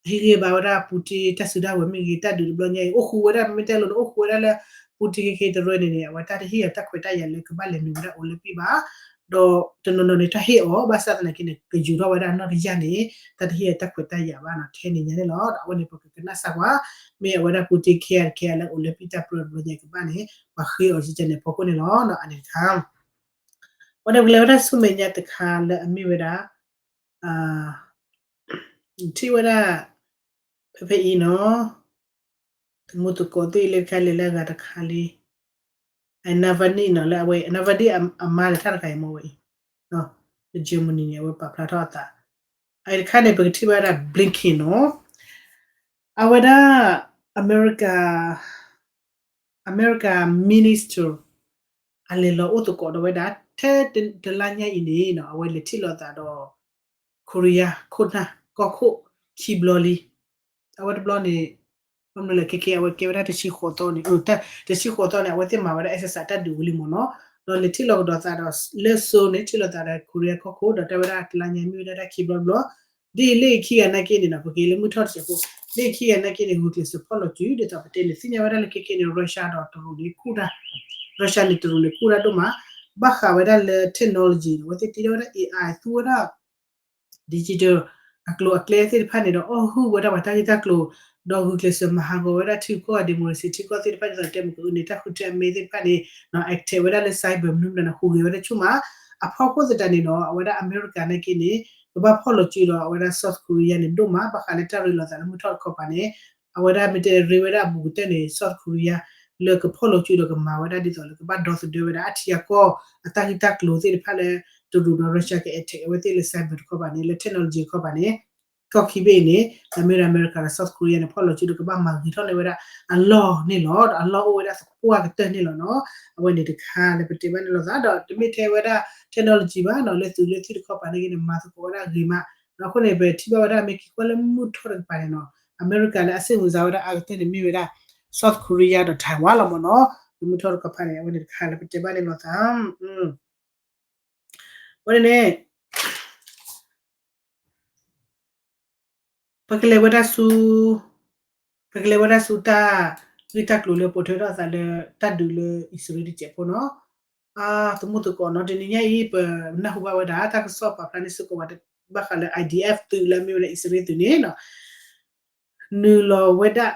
ဟ့ၣ်ဂံၢ်ဘါဝဲဒၣ် Putin တၢ်စုတၢ်ဝဲၤမ့ၢ်ဂ့ၤ တၢ်ဒုးတဘျီညါအံၤ အိၣ်ဃူဝဲဒၣ် မ့ၢ်တဲလိၤန့ၣ် အိၣ်ဃူဝဲဒၣ်လၢ Putin ခဲခဲတရၢန့ၣ်န့ၣ် အဝဲတၢ်တဟ့ၣ်အီၤတၢ်ခွဲးတၢ်ယာ်လၢကဘၣ်လဲၤနုာ်ဝဲဒၣ် Olympic ဘၣ် ဒီးတနီၤနီၤန့ၣ် တၢ်ဟ့ၣ်အီၤ ဘၣ်ဆၣ်သနာ်က့န့ၣ် ကယူၤထီၣ်ဝဲဒၣ်နီၢ်တယၢ်န့ၣ် တၢ်တဟ့ၣ်အီၤတၢ်ခွဲးတၢ်ယာ်ဘၣ်နီၤ ထဲန့ၣ်ညါန့ၣ်လီၤ. ဒီးအဝဲန့ၣ် ပကကနၣ်စၢ်ကွၢ် မ့ၢ်အဝဲဒၣ် Putin ခဲအံၤတခဲအံၤလၢ Olympic တၢ်ပြၢတဘျီညါကဘၣ်န့ၣ် ပှၤဃ့အီၤကကဲန့ၣ် ဖီခိၣ်န့ၣ်လီၤ. အန့ၣ်တခါ ဝဲန့ၣ် ပကလဲၤဝဲဒၣ်ဆူမဲာ်ညါတခါလၢအမ့ၢ်ဝဲဒၣ် ထံၣ်ဝဲဒၣ် ဖဲဖဲအံၤနီၤ သမူသကိးသ့ၣ်လၢတခါလဲၤလၢအဂၤတခါလံ Navalny နီၤ လၢအဝဲ Navalny အမါလၢတၢ်တခါအံၤမ့ၢ်ဝဲအံၤ လၢ Germany န့ၣ် အဝဲပာ်ဖျါထီၣ်အသး အအံၤတခါန့ၣ် ပကထံၣ်ဘၣ်ဝဲဒၣ် Blinken နီၤ အဝဲဒၣ် အမဲရကၤ အမဲရကၤ minister အလဲၤလီၤအိၣ်သကိးဒီးဝဲဒၣ် ထဲတလါညါအံၤန့ၣ်နီၤ အဝဲလဲၤထံၣ်လိာ်သးဒီး Korea ခိၣ်နၢ်ကီၢ်ခိၣ်ခံဘျီလံ အဝဲတဘျီန့ၣ် ဘၣ်မနုၤလဲၣ် ခဲကဲ အဝဲကဲဝဲဒၣ်တဆံဃိးသီန့ၣ် တဆံဃိးသီန့ၣ် အဝဲသ့ၣ်မၤဝဲဒၣ် exercise တၢ်ဒုးဝံၤလံမ့ၢ်နီၤ ဒီးလဲၤထံၣ်လိာ်ကဒီးသးဒီး လၢ Seoul န့ၣ် ထံၣ်လိာ်သးဒီး Korea ကီၢ်ခိၣ် ဒီးတဲဝဲဒၣ်တလါညါမ့ၢ်ဝဲဒၣ်တၢ်ခံဘျီတဘျီ ဒ်အံၤလၢခံဂၤနာ်က့န့ၣ်နီၤ ပက့ၤလၢမုၢ်ထီၣ်တစဲးဖိ လၢခံဂၤနာ်က့န့ၣ် ဂုာ်ကျဲးစၢးဖီၣ်လီၤစု ဒ်သိးပတဲန့ၣ် သ့ၣ်ညါဝဲဒၣ်လၢခဲကဲန့ၣ် Russia ဒီးတရူးန့ၣ် ခူၣ်တၢ် Russia န့ၣ် တရူးန့ၣ် ခူၣ်တၢ်ဒိၣ်မး ဘၣ်ဃးဝဲဒၣ်လၢ technology န့ၣ် အဝဲသ့ၣ်တ့ထီၣ်ဝဲဒၣ် AI သူဝဲဒၣ် digital အကျိၤအကျဲသ့ၣ်တဖၣ်န့ၣ်ဒီး အီၣ်ဟုၣ်ဝဲဒၣ်ပှၤတၢ်ဂ့ၢ်တၢ်ကျိၤ ဒီးဂုာ်ကျဲးစၢးမၤဟးဂီၤဝဲဒၣ်ထံကီၢ် democracy ထံကီၢ်သ့ၣ်တဖၣ် ဒ်သိးတဲမုၢ်ကအုန့ၣ် တၢ်ဃုထၢအမဲသ့ၣ်တဖၣ်န့ၣ် attack ဝဲဒၣ်လၢ cyber မနုၤမတၤန့ၣ် ဟူးဂဲၤဝဲဒၣ်ဆိကမိၣ် အဖီခိၣ်သတးန့ၣ်ဒီး အဝဲဒၣ်အမဲရကၤနာ်က့န့ၣ် ကဘၣ်ဖီၣ်လီၤစုဒီးအဝဲဒၣ် South Korea န့ၣ် ဒိၣ်မး ဘၣ်ဃးလၢတၢ်ရ့လိာ်သးလၢမုၢ်ထီၣ်တခီပၤန့ၣ် အဝဲဒၣ်မ့ၢ်တဲရ့ဝဲဒၣ်အဘူးကတၢၢ်န့ၣ် South Korea လၢကဖီၣ်လီၤစုဒီးကမၤဝဲဒၣ်ဒ်သိးလၢကဘၣ်ဒီသဒၢဝဲဒၣ်အထံအကီၢ် အတၢ်ဂ့ၢ်တၢ်ကျိၤသ့ၣ်တဖၣ်လၢ တရူးဒီး Russia က attack အဝဲသ့ၣ်လၢ cyber တခီပၤန့ၣ် လၢ technology တခီပၤန့ၣ် ကီၢ်ခံဘ့ၣ်အံၤန့ၣ် အမ့ၢ်ဒၣ်အမဲရကၤဒီး South Korea န့ၣ် ဖီၣ်လီၤစုဒီးကဘၣ်မၤဂ့ၤထီၣ်န့ၢ်ဝဲဒၣ်အလီၢ်န့ၣ်လီၤ. ဒီးအလီၢ်အိၣ်ဝဲဒၣ်သပှၢ်ကတၢၢ်န့ၣ်လီၤနီၤ. အဝဲန့ၣ်တခါလၢပတဲဘၣ်န့ၣ်လီၤသး ဒီးတမ့ၢ်ထဲဝဲဒၣ် technology ဘၣ်နီၤ လၢသုးလၢသံၣ်တခီပၤန့ၣ်ဂ့ၤန့ၣ် မၤသကိးဝဲဒၣ်ဂ့ၤမး ဒီးအဃိန့ၣ် ပထံၣ်ဘၣ်ဝဲဒၣ်မ့ၢ်က့ၤကွၢ်လၢမုၢ်ထီၣ်တကပၤန့ၣ်နီၤ အမဲရကၤလၢအစ့ၣ်မုာ်စါဝဲဒၣ်အါကတၢၢ်န့ၣ်မ့ၢ်ဝဲဒၣ် South Korea ဒီး Taiwan လီၤမ့ၢ်နီၤ. လၢမုၢ်ထီၣ်တကပၤန့ၣ် အဝဲန့ၣ်တခါလၢပတဲဘၣ်န့ၣ်လီၤသး အဝဲန့ၣ်န့ၣ် ပကလဲၤဝဲဒၣ်ဆူ ပကလဲၤဝဲဒၣ်ဆူတၢ်ဂ့ၢ်တၢ်ကျိၤလၢပိာ်ထွဲထီၣ်အသးလၢတၢ်ဒုးလၢအံၣ်စရ့လးတစဲးဖိနီၤ. သမူသကိးနီၤ တနံၤညါအံၤ ပနၢ်ဟူဘၣ်ဝဲဒၣ် တၢ်ကစီၣ်ပာ်ဖျါန့ၢ်စ့ၢ်ကီးဝဲ ဘၣ်ဃးလၢ IDF သုးလၢအမ့ၢ်ဝဲဒၣ်အံၣ်စရ့လးသုးန့ၣ်နီၤ နုာ်လီၤဝဲဒၣ်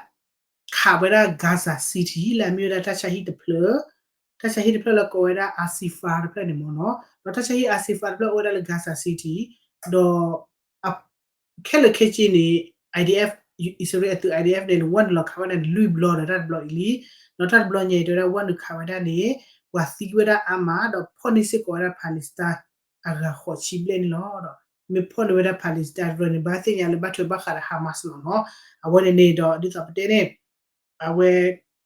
ခးဝဲဒၣ် Gaza City လၢအမ့ၢ်ဝဲဒၣ်တၢ်ဆါဟံၣ်တဖျၢၣ်, တၢ်ဆါဟံၣ်တဖျၢၣ်လၢကိးဝဲဒၣ် Al-Shifa တဖျၢၣ်န့ၣ်မ့ၢ်နီၤ, ဒီးတၢ်ဆါဟံၣ် Al-Shifa တဖျၢၣ်အိၣ်ဝဲဒၣ်လၢ Gaza City, ဒီး ခဲလၢာ်ခဲဆ့န့ၣ် IDF အံၣ်စရ့လးအသုး IDF န့ၣ် ဝဲနုာ်လီၤခးဝဲဒၣ်န့ၣ် လွံၢ်ဘျီဒီးတၢ်တဘျီအံၤလံ, ဒီးတၢ်တဘျီညါအံၤတဲဝဲဒၣ် ဝဲနုာ်ခးဝဲဒၣ်န့ၣ် ပှၤသံဝဲဒၣ်အါမး ဒီးဖီၣ်န့ၢ်စ့ၢ်ကီးဝဲဒၣ် Palestine အဂၤဃိးဆံဘျဲၣ်န့ၣ်လီၤ. ဒီးမ့ၢ်ဖီၣ်န့ၢ်ဝဲဒၣ် Palestine တဖျၢၣ်န့ၣ် ဘၣ်သ့ၣ်ညါလၢဘၣ်ထွဲဘၣ်ဃးဒီး Hamas လီၤနီၤ. အဝဲန့ၣ်န့ၣ်ဒီး ဒ်သိးပတဲန့ၣ် အဝဲ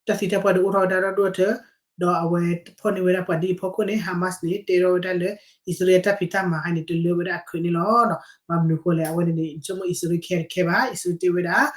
တၢ်သံတၢ်ပှၢ်ဒုးအိၣ်ထီၣ်ဝဲဒၣ်ဒီဒူၣ်အထၢ, ဒီးအဝဲဖီၣ်န့ၢ်ဝဲဒၣ်ပှၤဒ်အံၤအဖီခိၣ်န့ၣ် Hamas န့ၣ် တဲထီၣ်ဝဲဒၣ်လၢ အံၣ်စရ့လးတၢ်ဖံးတၢ်မၤဟါန့ၣ် တလၢဝဲဒၣ်အခွဲးန့ၣ်လီၤ. ဘၣ်မနုၤအဃိလဲၣ် အဝဲန့ၣ်န့ၣ် ဆိကမိၣ်အံၣ်စရ့လးခဲတခဲဘၣ်, အံၣ်စရ့လးတဲဝဲဒၣ်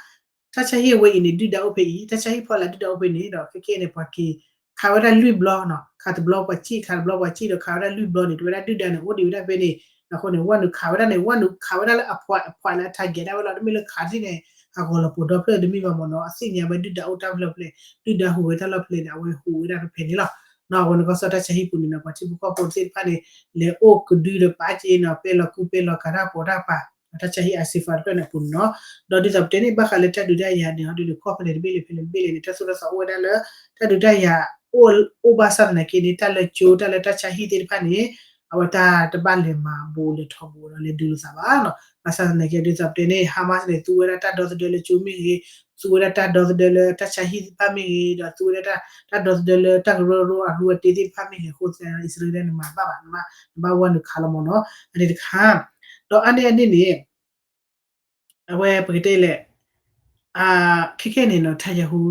တၢ်ဆါဟံၣ်အဝဲအံၤန့ၣ် ဒုၣ်ဒါအိၣ်ဖဲအံၤ, တၢ်ဆါဟံၣ်ဖီလာ်ဒုၣ်ဒါအိၣ်ဖဲန့ၣ် ဒီးခဲကဲန့ၣ် ပှၤက့ၤ ခးဝဲဒၣ်လွံၢ်ဘျီနီၤ, ခးတဘျီပှၤစံၣ် ခးတဘျီပှၤစံၣ်ဒီး ခးဝဲဒၣ်လွံၢ်ဘျီန့ၣ် တဲဝဲဒၣ်ဒုၣ်ဒါန့ၣ် အိၣ်ဒံးဝဲဒၣ်ဖဲန့ၣ်. အဃိန့ၣ် ဝဲနုာ်ခးဝဲဒၣ်န့ၣ် ဝဲနုာ်ခးဝဲဒၣ်လၢအ point အ point လၢအ target ဒၣ်ဝဲလီၤ. တမ့ၢ်လၢခးတထံၣ်န့ၣ် အဂီၤလီၤပိာ်ဒီဖျၢၣ်တမ့ၢ်ဘၣ်မ့ၢ်နီၤ, အသ့ၣ်ညါဝဲဒုၣ်ဒါအိၣ်တၢ်ဖျၢၣ်ဖျဲး, ဒုၣ်ဒါဟူးဝဲတၢ်လီၢ်ဖဲလဲၣ်န့ၣ် အဝဲဟူးဝဲဒၣ်ဖဲဖဲန့ၣ်လီၤ. နီၤ အဝဲန့ၣ်ကီၢ်စီတၢ်ဆါဟံၣ်ပူၤန့ၣ်နီၤ ပှၤထံဖိကီၢ်ဖိသ့ၣ်တဖၣ်န့ၣ် လဲၤအိၣ်ကဒုဒီးပာ်က့နီၤ ပဲလီၤကူပဲလီၤကၤတၢ်ပိာ်တၢ်ပာ် တၢ်ဆါဟံၣ် ISAF တဖျၢၣ်န့ၣ်အပူၤန့ၣ်နီၤ. ဒီးဒ်သိးပတဲန့ၣ် ဘၣ်ဃးလၢတၢ်ဒုးတၢ်ယၤန့ၣ် ဟီဒုးန့ၣ် ကီၢ်ဖဲလဲၣ်တဘ့ၣ်လၢဖဲလဲၣ်တဘ့ၣ်လဲၣ်န့ၣ် တၢ်သိၣ်တၢ်သီအိၣ်ဝဲဒၣ်လၢ တၢ်ဒုးတၢ်ယၤ အိၣ်ဘၣ်ဆၣ်သနာ်က့န့ၣ် တၢ်လၢကၠိ တၢ်လၢတၢ်ဆါဟံၣ်သ့ၣ်တဖၣ်န့ၣ် အဝဲတၢ်တဘၣ်လဲၤမၤဘူးလဲၤထီဘူးဒီးလဲၤဒုးလိာ်သးဘၣ်နီၤ. ဘၣ်ဆၣ်သနာ်က့ဒ်သိးပတဲန့ၣ် Hamas န့ၣ် သူဝဲဒၣ်တၢ်ဒီသဒၢလၢကၠိမ့ၢ်ဂ့ၤ, သူဝဲဒၣ်တၢ်ဒီသဒၢလၢတၢ်ဆါဟံၣ်သ့ၣ်တဖၣ်မ့ၢ်ဂ့ၤ, ဒီးသူဝဲဒၣ်တၢ် တၢ်ဒီသဒၢလၢတၢ်ကရၢကရိအရူအတ့သ့ၣ်တဖၣ်မ့ၢ်ဂ့ၤအဃိသတးဒီး အံၣ်စရ့လးန့ၣ်မၤဘၣ်ဘၣ် နဘၣ် နဘၣ်ဝဲနုာ်ခးလီၤမ့ၢ်နီၤ. အန့ၣ်တခါ ဒီးအါန့ၢ်အန့ၣ်န့ၣ် အဝဲပကတဲလဲၣ် ခဲခဲန့ၣ်နီၤ Netanyahu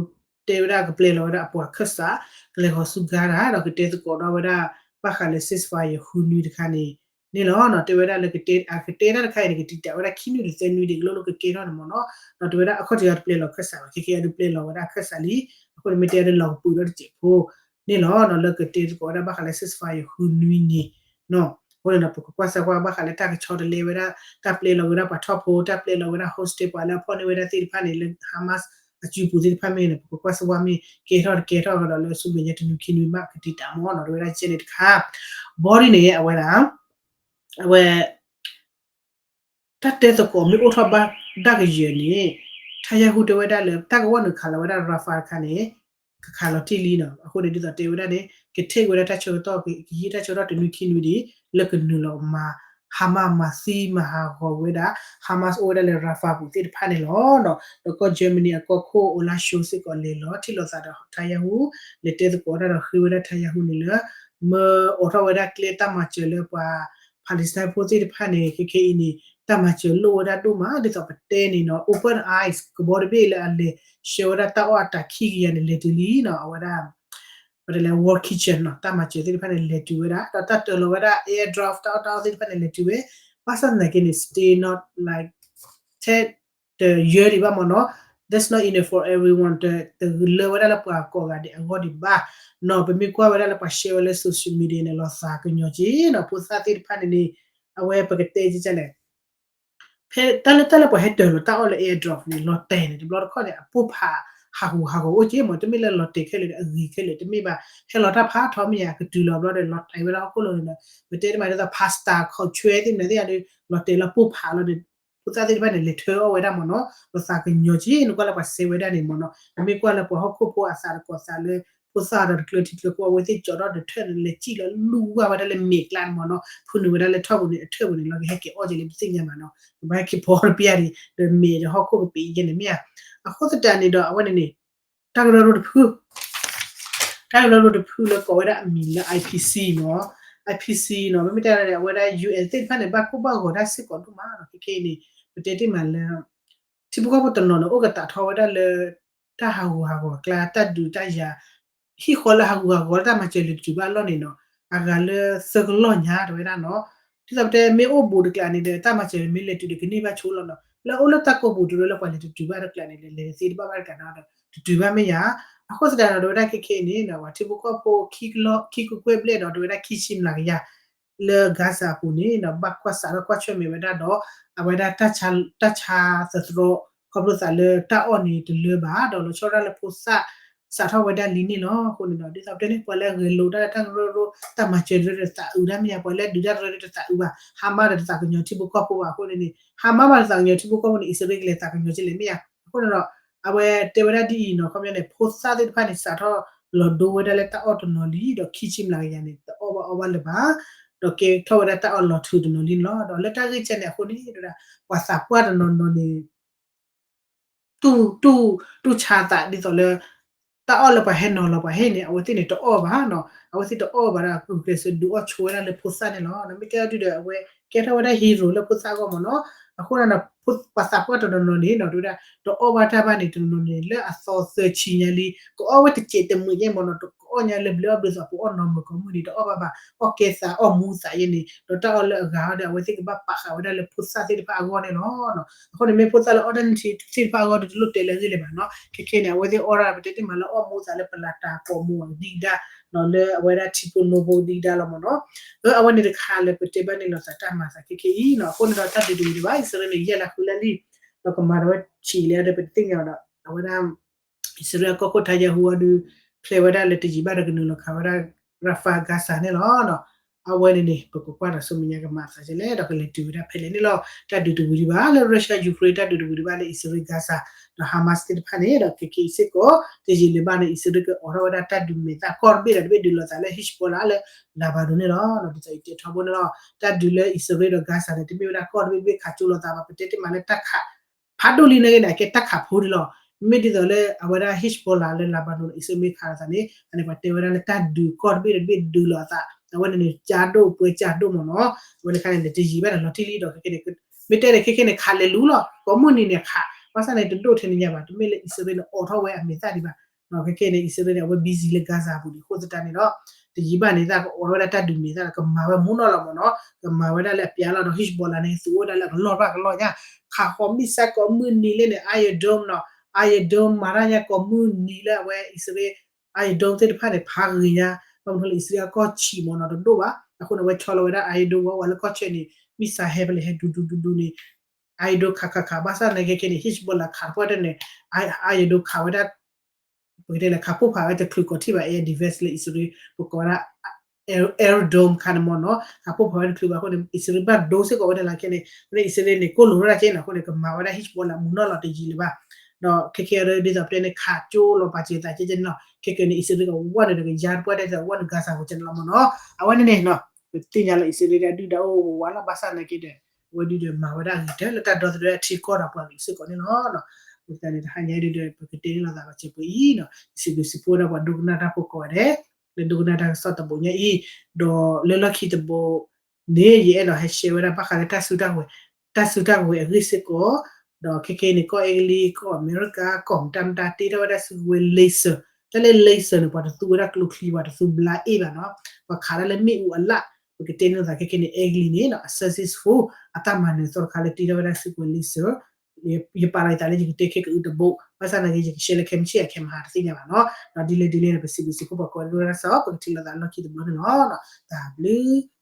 တဲဝဲဒၣ်ကပျဲလီၤဝဲဒၣ်အပှၤခၢၣ်စး ကလဲၤဃီၤဆူ Gaza ဒီးကတဲသကိးဒီးဝဲဒၣ် ဘၣ်ဃးလၢ ceasefire ဃုနွံတခါန့ၣ် န့ၣ်လီၤ. တဲဝဲဒၣ်လၢကတဲ အကတဲတၢ်တခါအံၤန့ၣ် ကတံာ်တာ်ဝဲဒၣ်ခံနွံဒီးသၢနွံဒံး ကလိၣ်လိၣ်ကကဲထီၣ်န့ၣ်မ့ၢ်နီၤ. ဒီးတဲဝဲဒၣ်အခီၣ်ထံးအံၤတပျဲလီၤခၢၣ်စးဘၣ် ခဲခဲအံၤတပျဲလီၤဝဲဒၣ်ခၢၣ်စးလံ. အဃိန့ၣ်မ့ၢ်တဲဒီးလီၤကပူၤဒီးတစဲးဖိ န့ၣ်လီၤ. လၢကတဲသကိးဝဲဒၣ်ဘၣ်ဃးလၢ ceasefire ဃုနွံန့ၣ် အဃိန့ၣ်ဒီး ပကကွၢ်စၢၤကွၢ်ဘၣ်ဃးလၢတၢ်ကဆီတလဲဝဲဒၣ် တၢ်ပျဲလီၤဝဲဒၣ်ပှၤထီၣ်ဖိ တၢ်ပျဲလီၤဝဲဒၣ် hostage ပှၤလၢအဖီၣ်န့ၢ်ဝဲဒၣ်သ့ၣ်တဖၣ်န့ၣ် လၢ Hamas အစုပူၤသ့ၣ်တဖၣ်မ့ၢ်ဂ့ၤန့ၣ် ပကကွၢ်စၢၤကွၢ်မ့ၢ်ကဲထီၣ်တကဲထီၣ်ဒီးလၢဆူမဲာ်ညါတနွံခံနွံမးကတံာ်တာ်မ့ၢ်နီၤ တဲဝဲဒၣ်ကဲန့ၣ်တခါ ဘီဒ်န့ၣ် အဝဲဒၣ် အဝဲ တၢ်တဲသကိးမ့ၢ်အိၣ်ထီၣ်ဘၣ်ဒၣ်ကယၢၤန့ၣ် Netanyahu တဲဝဲဒၣ်လၢ တၢ်ကဝီၤနုာ်ခးလီၤဝဲဒၣ် Rafah တခါန့ၣ် ကခးလီၤတံၢ်လံနီၤ. အဃိန့ၣ်ဒ်သိးတဲဝဲဒၣ်န့ၣ် က take ဝဲဒၣ်တၢ်ဆၢကတီၢ် ကဟံးတၢ်ဆၢကတီၢ်တနွံခံနွံဒံး လၢကနုာ်လီၤမၤ Hamas မၤသံမၤဟးဂီၤဝဲဒၣ် Hamas အိၣ်ဝဲဒၣ်လၢ Rafah ပူၤသ့ၣ်တဖၣ်န့ၣ်လီၤ. ဒီးကီၢ် Germany အကီၢ်ခိၣ် Olaf Scholz စ့ၢ်ကီးလဲၤလီၤထံၣ်လိာ်သးဒီး Netanyahu လဲၤတဲသကိးတၢ်ဒီးဃ့ဝဲဒၣ် Netanyahu န့ၣ်လၢ မၢအိးထီၣ်ဝဲဒၣ်ကျဲတၢ်မၤစၢၤလၢပှၤ Palestine ဖိသ့ၣ်တဖၣ်န့ၣ် ခဲခဲအံၤန့ၣ် တၢ်မၤစၢၤလိၣ်ဝဲဒၣ်ဒိၣ်မး ဒ်သိးပတဲန့ၣ်နီၤ open eyes ကဘီတဘ့ၣ်လၢအလဲၤဆှၢဝဲဒၣ်တၢ်အီၣ်အတၤခံကယၤန့ၣ် လဲၤတုၤလံနီၤ အဝဲဒၣ် ပတဲလၢ World Kitchen နီၤ တၢ်မၤစၢၤသ့ၣ်တဖၣ်န့ၣ် လဲၤတုၤဝဲဒၣ် ဒီးတၢ်တၢၤလီၤဝဲဒၣ် airdrop တၢ်အီၣ်တၢ်အီသ့ၣ်တဖၣ်န့ၣ် လဲၤတုၤဝဲ ဘၣ်ဆၣ်သနာ်က့န့ၣ် still not like ထဲတယၢဒံးဘၣ်မ့ၢ်နီၤ that's not enough for everyone တလၢဝဲဒၣ်လၢပှၤကိးဂၤဒဲးအဂီၢ်ဒံးဘၣ်နီၤ ပမ့ၢ်ကွၢ်ဝဲဒၣ်လၢပှၤ share ဝဲလၢ social media န့ၣ် လီၤသးကညီၤက့ၤနီၤ ဖိသၣ်သ့ၣ်တဖၣ်န့ၣ်န့ၣ် အဝဲပကတဲကလဲၣ် ဖဲတၢ်လၢတၢ်လၢပှၤဟဲတၢၤလီၤတၢ်အီၣ်လၢ airdrop န့ၣ် လီၤတဲာ်န့ၣ် တဘျီတခီၣ်န့ၣ် အပိၢ်ဖးဟးဂူာ်ဟးဂီၤအိၣ်က့ၤမ့ၢ် တမ့ၢ်လၢလီၤတဲာ်ခဲလၢာ်ဒီးအဂ့ၤခဲလၢာ် တမ့ၢ်ဘၣ် ဟဲလီၤတၢ်ဖးထီမ့ၢ်ဧါ ကတုၤလီၤဘျီဒီး လီၤတဲာ်ဝဲဒၣ်ဟီၣ်ခိၣ်လီၤန့ၣ်ဒီး ပတဲတမံၤဒ်သိး pasta ခိးဆွဲသ့ၣ်မနုၤသ့ၣ်ဧါဒီး လီၤတဲာ်လီၤပိၢ်ဖးလီၤဒီး ဖိသၣ်သ့ၣ်တဖၣ်န့ၣ် လဲၤထၢအီၣ်ဝဲဒၣ်မ့ၢ်နီၤ လီၤသးကညီၤက့ၤ နကွၢ်လၢပှၤစဲဝဲဒၣ်န့ၣ်မ့ၢ်နီၤ နမ့ၢ်ကွၢ်လၢပှၤဟီၣ်ခိၣ်ဖိအသးတကိးသးလၢ ဖိသၣ်ဒီးတကျၢထံကျၢကီၢ် အဝဲသ့ၣ်ကၠီထီၣ်ဒီးထၢၣ်န့ၣ် လဲၤစံၣ်လီၤလူၢ်ဝဲဒၣ်လၢမဲာ်ကျါန့ၣ်မ့ၢ်နီၤ ဖုနုာ်ဝဲဒၣ်လၢထီၣ်ပူၤန့ၣ် အထၢၣ်ပူၤန့ၣ် လီၤကဟဲက့ၤအီၣ်က့ၤလၢပသ့ၣ်ညါဘၣ်နီၤ ကဘၣ်က့ၤဖီတပျၢ်ဒံး ဒီးမဲာ်ဒီးဟီၣ်ခိၣ်ကပံးယဲၢ်န့ၣ်မ့ၢ်ဧါ အဃိသတးန့ၣ်ဒီး အဝဲန့ၣ်န့ၣ် တၢ်ကရၢကရိတဖု တၢ်ကရၢကရိတဖုလၢကိးဝဲဒၣ်အမံၤလၢ IPC နီၤ IPC နီၤ မ့မ့ၢ်တဲဒၣ်န့ၣ် အဝဲဒၣ် UN သ့ၣ်တဖၣ်န့ၣ် ဘၣ်ကိၢ်ဘၣ်ဂီၤတၢ်စ့ၢ်ကီးဒိၣ်မးနီၤ ခဲခဲအံၤန့ၣ် ပတဲတ့ၢ်မးလၢ ထံဖိကီၢ်ဖိတနီၤန့ၣ် အိၣ်ကသးထီၣ်ဝဲဒၣ်လၢ တၢ်ဟးဂူာ်ဟးဂီၤအကျါ တၢ်ဒုးတၢ်ယၤ ဟံၣ်ဃီလၢဟးဂူာ်ဟးဂီၤလၢတၢ်မၤစၢၤလဲၤတတုၤဘၣ်အလီၢ်န့ၣ်နီၤ အဂၤလၢသၢကလီၢ်ညါတဲဝဲဒၣ်နီၤ ဒ်သိးပတဲမ့ၢ်အိၣ်ဘူးတကျါန့ၣ်ဒီး တၢ်မၤစၢၤမ့ၢ်လဲၤတုၤဒီးကန့ၢ်ဘၣ်ဆိလီၤနီၤ လၢအိၣ်လၢတၢ်ကိးပူၤတရၢလၢပှၤလဲၤတတုၤဘၣ်တကျါန့ၣ် လဲၤလဲၤသ့တဘၣ်ဘၣ်တကျါနီၤ တတုၤဘၣ်မ့ၢ်ယၤ အဃိသတးဒီး တဲဝဲဒၣ်ခဲခဲအံၤန့ၣ်နီၤ ပှၤထံဖိကီၢ်ဖိ ခံကကွဲၢ်ဘျဲၣ်ဒီး တဲဝဲဒၣ်ခံဆံမျးကယၤ လၢ Gaza အပူၤန့ၣ်နီၤ ဘၣ်ကွၢ်စးထီၣ်ကွၢ်ဆၢၣ်မဲာ်ဝဲဒၣ်ဒီး အဝဲဒၣ်တၢ်ဆါသတြီ ခီဖျိသးလၢတၢ်အီၣ်န့ၣ်တလၢဘၣ် ဒီးလီၤဆီဒၣ်လၢဖိသၣ် စးထီၣ်ဝဲဒၣ်လံန့ၣ်လီၤ. အဃိန့ၣ်ဒီး ဒ်သိးပတဲန့ၣ် ပှၤလၢအဂဲၤလိာ်တၢ်လၢတၢ်ကရၢကရိ တၢ်မၤစၢၤတရၢတသးအုးတၢ်မ့ၢ်ဧါ, ပှၤလၢဒုးတၢ်တရၢတသးအုးဘၣ်, ဟါမါဒီးတသးကညီၤထံဖိကီၢ်ဖိဘၣ်. အဃိန့ၣ်န့ၣ် ဟါမါမးတသးကညီၤထံဖိကီၢ်ဖိန့ၣ် အံၣ်စရ့လးကလဲၤသးကညီၤကလဲာ်မ့ၢ်ဧါ. အဃိန့ၣ်ဒီး အဝဲတဲဝဲဒၣ်ဒ်အံၤနီၤ ခီပညီန့ၣ် ဖိသၣ်သ့ၣ်တဖၣ်န့ၣ် စးထီၣ်လီၤဒိဝဲဒၣ်လၢတၢ်အီၣ်တနီၤလံ ဒီးခံဆံမျးကယၤန့ၣ် တအီၣ်ဘၣ်အီဘၣ်လၢၤဘၣ်, ဒီးကဲထီၣ်ဝဲဒၣ်တၢ်အီၣ်လီၤထုးတနီၤလံန့ၣ်လီၤ. ဒီးလၢတၢ်ဂ့ၢ်ကဲန့ၣ်အဃိန့ၣ် တဲဝဲဒၣ် ပှၤသးပှၢ်တနီၤနီၤန့ၣ် တူၢ် တူၢ်ဆါသးဒ်သိးလၢ တၢ်အီၣ်လၢပှၤဟဲနီၤလီၤပှၤဟဲန့ၣ် အဝဲသ့ၣ်န့ၣ်တအီၣ်ဘၣ်နီၤ, အဝဲသ့ၣ်တအီၣ်ဘၣ်ဒီး ကျဲးစၢးဒုးအီၣ်ဆိဝဲဒၣ်လၢဖိသၣ်န့ၣ်လီၤ. မ့ၢ်တဲအီၤဒုဒီး အဝဲကဲထီၣ်ဝဲဒၣ် hero လၢဖိသၣ်အဂီၢ်မ့ၢ်နီၤ. အဃိန့ၣ် ပှၤသးပှၢ်တနီၤနီၤန့ၣ်နီၤ တဲဝဲဒၣ် တအီၣ်ဘၣ်တၢ်ဘၣ်န့ၣ် တနီၤနီၤန့ၣ် လၢအသီသၢဆံညါလံ ကအီၣ်ဝဲတစဲးတမှံၤညါမ့ၢ်နီၤ, က အီၣ်ညါလၢဘျၢအီၣ်ဘျၢသး ပအီၣ်နီၢ်မုၢ်ကိးမုၢ်နံၤ တအီၣ်ဘၣ်ဘၣ် အီၣ်ကဲသးအီၣ်မူသးယဲန့ၣ် ဒီးတၢ်အီၣ်လၢအဂၤအီၤဒီး အဝဲသ့ၣ်ကဘၣ်ပာ်ဃာ်ဝဲဒၣ်လၢဖိသၣ်သ့ၣ်တဖၣ်အဂီၢ်န့ၣ်လီၤ. အဃိန့ၣ် မ့ၢ်ဖိသၣ်လၢ alternative သ့ၣ်တဖၣ်အဂီၢ်ဒီး တလိၣ်တဲလၢအဂ့ၢ်လၢၤဘၣ်နီၤ. ခဲခဲန့ၣ် အဝဲသ့ၣ်အီၣ်ဒၣ် ပတဲတ့ၢ်မးလၢအီၣ်မူသးလၢပလၤတၢ်ပိာ်မူအီၤဒံးဒါ လၢအဝဲဒၣ်ထံဖိနိဖိဒံးဒါလီၤမ့ၢ်နီၤ. အဝဲန့ၣ်တခါလၢ ပတဲဘၣ်န့ၣ်လီၤသးတၢ်မၤသးခဲခဲအံၤနီၤ. အဃိန့ၣ်ဒီး တၢ်ဒုးတဝံၤဒံးဘၣ် အံၣ်စရ့လးန့ၣ် ယဲၢ်လါဃုလါလံ ဒီးကမၤဒီးဝဲဆံးလၢဒီး ပတသ့ၣ်ညါဒီး အဝဲဒၣ် အံၣ်စရ့လးကီၢ်ခိၣ် Netanyahu အီၤဒီး ဖျဲးဝဲဒၣ်လၢတယံာ်ဘၣ်ဒီး ကနုာ်လီၤခးဝဲဒၣ် Rafah Gaza န့ၣ်လီၤ. အဝဲန့ၣ်န့ၣ် ပကကွၢ်ဒီးဆူမဲာ်ညါကမၤသးဒ်လဲၣ် ဒီးကလဲၤတုၤဝဲဒၣ်ဖဲလဲၣ်န့ၣ်လီၤ. တၢ်ဒုးတဝံၤဒံးဘၣ်လၢ Russia Ukraine တၢ်ဒုးတဝံၤဒံးဘၣ်လၢ အံၣ်စရ့လး Gaza ဒီး Hamas သ့ၣ်တဖၣ်န့ၣ်ဒီး ခဲခဲအံၤစ့ၢ်ကီး တယံာ်လၢၤဘၣ်န့ၣ် အံၣ်စရ့လးကအိးထီၣ်ဝဲဒၣ်တၢ်ဒုးမဲာ်သၣ်ကီၢ်တဘ့ၣ်ဒီးတဘ့ၣ်ဒုးလိာ်သးလၢ Hezbollah လၢ Lebanon န့ၣ်လီၤ. ဒ်သိးယတဲထီဘိန့ၣ်လီၤ. တၢ်ဒုးလၢအံၣ်စရ့လးဒီး Gaza န့ၣ် တမ့ၢ်ဝဲဒၣ်ကီၢ်တဘ့ၣ်တဘ့ၣ်ခးကၠိလိာ်သးဘၣ် ပတဲတ့ၢ်မးလၢတၢ်ခး ဖးဒိၣ်လံန့ၣ်ဂ့ၤန့ၣ် အကဲတၢ်ခးဖိဒံးလီၤ. မ့မ့ၢ်ဒ်သိးလၢအဝဲဒၣ် Hezbollah လၢ Lebanon အံၣ်စရ့လးမ့ၢ်ခးလိာ်သးန့ၣ် အန့ၣ်ပှၤတဲဝဲဒၣ်လၢတၢ်ဒုးကီၢ်တဘ့ၣ်တဘ့ၣ်ဒုးလိာ်အသး အဝဲန့ၣ်န့ၣ် ကၠါဒိၣ်ပှဲၤကၠါဒိၣ်မ့ၢ်နီၤ. အဝဲန့ၣ်ခါန့ၣ်န့ၣ် တယံာ်ဘၣ်ဒီးလီၤတံၢ်လံဒီး ခဲခဲန့ၣ် မ့ၢ်တဲန့ၣ် ခဲခဲန့ၣ် ခးလဲၤလူၤလီၤ ကိးမုၢ်နံၤန့ၣ်ခး ဘၣ်ဆၣ်န့ၣ် တဒိၣ်ထဲန့ၣ်ညါဘၣ် တမ့ၢ်လၢအံၣ်စရ့လးန့ၣ် အိးထီၣ်ဝဲအမဲာ်သၣ်ဒံးဘၣ်. ခဲခဲန့ၣ် အံၣ်စရ့လးန့ၣ် အဝဲ busy လၢ Gaza ပူၤန့ၣ် အဃိသတးန့ၣ်ဒီး တယံာ်ဘၣ်န့ၣ် သးကအိးထီၣ်ဝဲဒၣ်တၢ်ဒုးမဲာ်သၣ်ဒီး ကမၤဝဲမူနီၢ်လီၤမ့ၢ်နီၤ. ကမၤဝဲဒၣ်လၢအပျးလီၤဒီး Hezbollah န့ၣ် သုးအိၣ်ဒၣ်လၢအကလီၢ်ဘၣ်ကလီၢ်ညါ ခးဃီ missile ကိးမုၢ်နံၤလၢန့ၣ် Iron Dome နီၤ Iron Dome မၤတၢ်ညါကိးမုၢ်နံၤလၢအဝဲအံၣ်စရ့လး Iron Dome သ့ၣ်တဖၣ်န့ၣ် ဖးဂ့ၤညါ ဘၣ်မနုၤလၢအံၣ်စရ့လးအကီၢ်ဆံးမ့ၢ်နီၤ တဒိၣ်ဘၣ်. အဃိန့ၣ် အဝဲဆီလီၤဝဲဒၣ် Iron Dome ဝဲဝဲလၢကီၢ်ဆၢန့ၣ် missile ဟဲဖဲလဲၣ်ဟဲဒူဒူဒူဒူန့ၣ် Iron Dome ခးခးခး ဘၣ်ဆၣ်သနာ်က့ခဲခဲန့ၣ် Hezbollah ခးတပှၢ်တၢၢ်န့ၣ် Iron Dome ခးဝဲဒၣ် ပကတဲလၢခးပိၢ်ဖးဝဲတချုးကိးထံၣ်ဘၣ် air defense လၢအံၣ်စရ့လး ပကိးဝဲဒၣ် Iron Dome ခါန့ၣ်မ့ၢ်နီၤ ခးပိၢ်ဖးဝဲတချုးဘၣ်အဃိန့ၣ် အံၣ်စရ့လးဘၣ်ဒိစ့ၢ်ကီးဝဲဒၣ်လၢခဲန့ၣ် အဃိန့ၣ် အံၣ်စရ့လးန့ၣ် ကိၢ်လိာ်ထီၣ်ဒၣ်ကဲန့ၣ် အဃိန့ၣ် ကမၤဝဲဒၣ် Hezbollah မူနီၢ်လီၤတယံာ်လၢၤဘၣ်. ဒီးခဲခဲအံၤဒ်သိးပတဲန့ၣ် ခးကၠိလီၤပာ်စၢၤသးကဲကဲန့ၣ်လီၤ. ခဲခဲန့ၣ် အံၣ်စရ့လးကဝဲန့ၣ်ဒီး ကယါတပှၢ်တၢၢ်ဒီး ဝဲန့ၣ် Gaza ပူၤကဲန့ၣ်လီၤမ့ၢ်နီၤ. အဝဲန့ၣ်န့ၣ် ပသ့ၣ်ညါလၢအံၣ်စရ့လးဒုၣ်ဒါအိၣ်ဝးလီၤ ဘၣ်ဆၣ်သနာ်က့ဒီး အဝဲဒုးဒီးမၤဝဲဒၣ်အဂ့ၤကတၢၢ်လၢတၢ်ဒီသဒၢအထံကီၢ်ဒီးပှၤကလုာ်စ့ၢ်ကီးန့ၣ်လီၤ. အဃိသတးန့ၣ် တဟါညါအံၤဒုးဒီး ပကတဲန့ၣ်လီၤသးဘၣ်စဲးပှဲၤအံၤနီၤ စံးဘျုးစံးဖှိၣ်ဝဲဒၣ်ပှၤဒိကနၣ်တၢ်ဖိကိးဂၤဒဲး လၢဒိကနၣ်တၢ်ကစီၣ်တဘိညါအံၤ ဒီးလၢလီၢ်ခံတဘိန့ၣ် ယအဲၣ်ဒိးဟဲ share ဝဲဒၣ်ဘၣ်ဃးလၢတၢ်စုတၢ်ကဝဲၤ တၢ်စုတၢ်ကဝဲၤအဂ့ၢ်စ့ၢ်ကီး ဒီးခဲခဲအံၤန့ၣ် ကီၢ်အဲကလံး ကီၢ်အမဲရကၤ ကီၢ်မတၤမတၤတ့ထီၣ်ဝဲဒၣ်စုကဝဲၤ laser တၢ်လၢ laser န့ၣ် ပှၤတသူဝဲဒၣ်ကျိချံ ပှၤတသူဘျါအ့ၣ်ဘၣ်နီၤ ပှၤခးဒၣ်လၢမ့ၣ်အူအလၣ် ပကတဲန့ၣ်သးခဲခဲန့ၣ် အဲကလံးန့ၣ် အ successful အတၢ်မၤနၢၤသီတခါလၢတ့ထီၣ်ဝဲဒၣ်စုကဝဲၤ laser ယပာ်လီၤယသးလၢယကတဲခဲကအုတဘိ ဘၣ်ဆၣ်သနာ်က့ ယက share လၢခဲမုၢ်ဆ့ၣ်အခဲမုၢ်ဟါတသ့ၣ်ညါဘၣ်နီၤ ဒီးဒ်လဲၣ်ဒ်လဲၣ်န့ၣ် ပစံးဘျုးစံးဖှိၣ်ပှၤကိးဂၤဒဲး ပကထံၣ်လိာ်သးလီၢ်ခံတဘျီန့ၣ်လီၤ. တၢ်ဘျုး